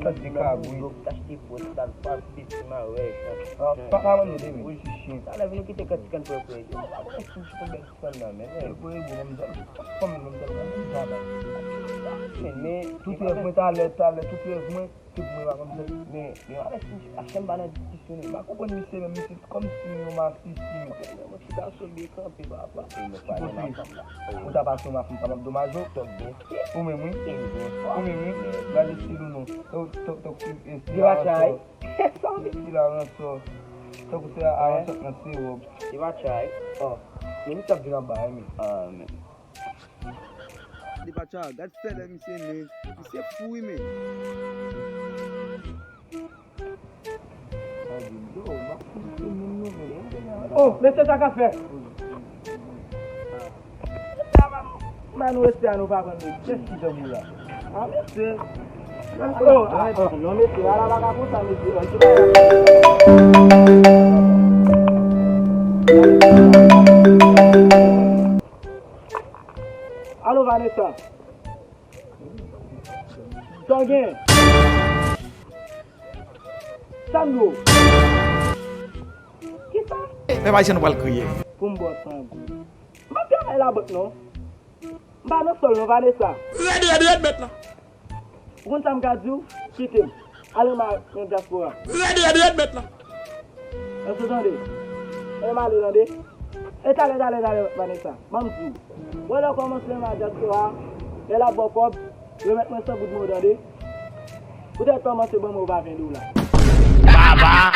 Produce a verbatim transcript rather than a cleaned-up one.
Sa se kagwi. Papa mwen nou te men ti chen. Talè vin nou kite kant ti kann pwèpwè yo. Papa mwen ti chen konn bèl ti kann nan men. Pwèpwè bon manzèl. Fanm manzèl bon baba. Men tout rèv mwen talè talè tout rèv mwen. Tout mwen pa konn fè. Men men avèk ti chen pa nan diskisyon li. M pa konprann misye menm misye kòmsi yon masisi. Mwen ti gason byen kanpe papa. Ki kote? Ou ta pase yon mafanm pa m ap domaje w. Ou menm wi. Ou menm wi. Gade stil ou non. Tok tok tok. Li pa chay. Sa w di? Li la ransò. Tankou se a ransò k nan sewòp. Li pa chay. Oh. Men misye ap vin anba wi men. Ah men. Li pa chay. Gad sèlè misye men. Misye fou wi men. Oh, mesye sa k ap fè? Ba nou respè a nou pa konn nou. Kès ki janm ou la? A mesye. Oh, ah, ah, non mesye, ala pa ka konsa mesye. Oh, ki bagay. Alo Vanessa. Sa w gen? Sandro. Kisa? Pèp ayisyen nou pral kriye. Pou m ba w san goud. M ap travay labank non. M pa nan sòl non Vanessa. Rèd rèd rèd mèt la. Ou konn sa m ka di w? Kite m. Al renmen ak yon dyaspora. Rèd rèd rèd mèt la. Èske w tande? Renmen ale tande. E talè talè talè Vanessa. Ban m di w. Wè lè w kòmanse renmen ak dyaspora, lè l ap ba w kòb, remèt mwen san goud mwen w tande. Poutèt kòmanse ban mwen w pa ven dola. Baba!